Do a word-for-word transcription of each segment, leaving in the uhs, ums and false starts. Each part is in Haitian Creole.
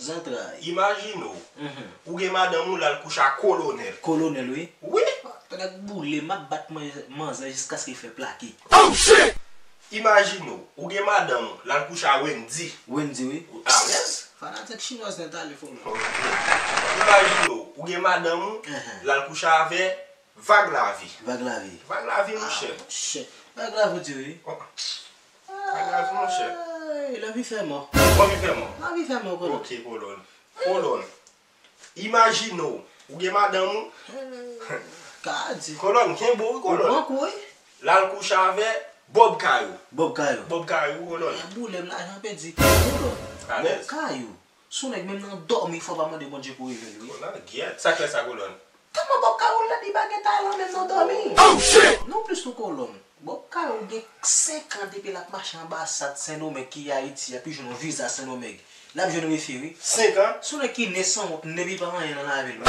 Zantray. Imajine w, ou gen madanm ou l al kouche a kolonèl. Kolonèl, wi. Wi. Tande boule, m ap bat manzè jiskaske l fè plake. Imajine w, ou gen madanm ou l al kouche a Wendy. Wendy, wi. Alèz. Fanatik chinwaz nèt ale fò mwen. Imajine w, ou gen madanm ou l al kouche avè Vag Lavi. Vag Lavi. Vag Lavi, monchè. Monchè. Vag Lavi, di wi. Vag Lavi, monchè. Lavi fè mò. Ou anvi fè mò? Lavi fè mò, kolonn. Ok, kolonn. Kolonn. Imajine w, ou gen madanm ou. Ka di. Kolonn, kenbe w, wi, kolonn. Ou pran kou, wi. L al kouche avè Bob Kayou. Bob Kayou. Bob Kayou, kolonn. Boule m lajan pèdi. Kolonn. Alèz. Bob Kayou. Si w nèg menm nan dòmi fò w pa mande Bondye pou rive l, wi. Kolonn, gyèt. Sa k fè sa, kolonn? Kòman Bob Kayou la di pa gen talan menm nan dòmi? Non plis tou, kolonn. Bob Kayou gen senk an depi l ap mache anbasad Sendomeng ki Ayiti, l ap jwenn yon viza Sendomeng. L ap jwenn refi, wi. Senk an? Si w nèg ki ne sanwont, n depi pa anyen nan lavi l, wi.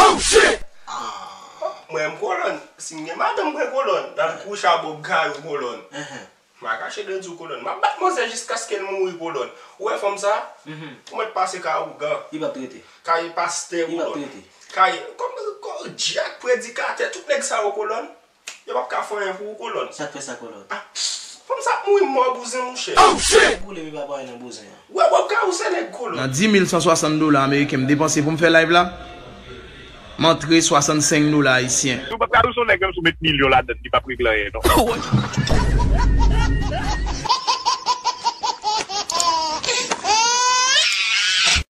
Mwen menm, kolonn, si m gen madanm mwen, kolonn, l al kouche a Bob Kayou, kolonn. M a kache de di w, kolonn. M ap bat manzè jiskaske l mouri, kolonn. Ou wè fanm sa? Ou mèt pase kay ougan. Li p ap trete. Kay pastè, Li p ap kolonn. Trete. Kay, kòm, kòm dyak, predikatè, tout nèg sa yo, kolonn. Yo p ap ka fè anyen pou ou, kolonn. Sa k fè sa, kolonn? Ah, fanm sa ap mouri mò bouzen, monchè. Boule m pa pale nan bouzen an. Ou wè Bob Kayou se nèg, kolonn. Nan dis mil san swasant dola ameriken m depanse pou m fè live la, m antre swasannsenk dola ayisyen. Si w pa ka jwe son nèg menm si w met milyon ladann, li p ap regle anyen non.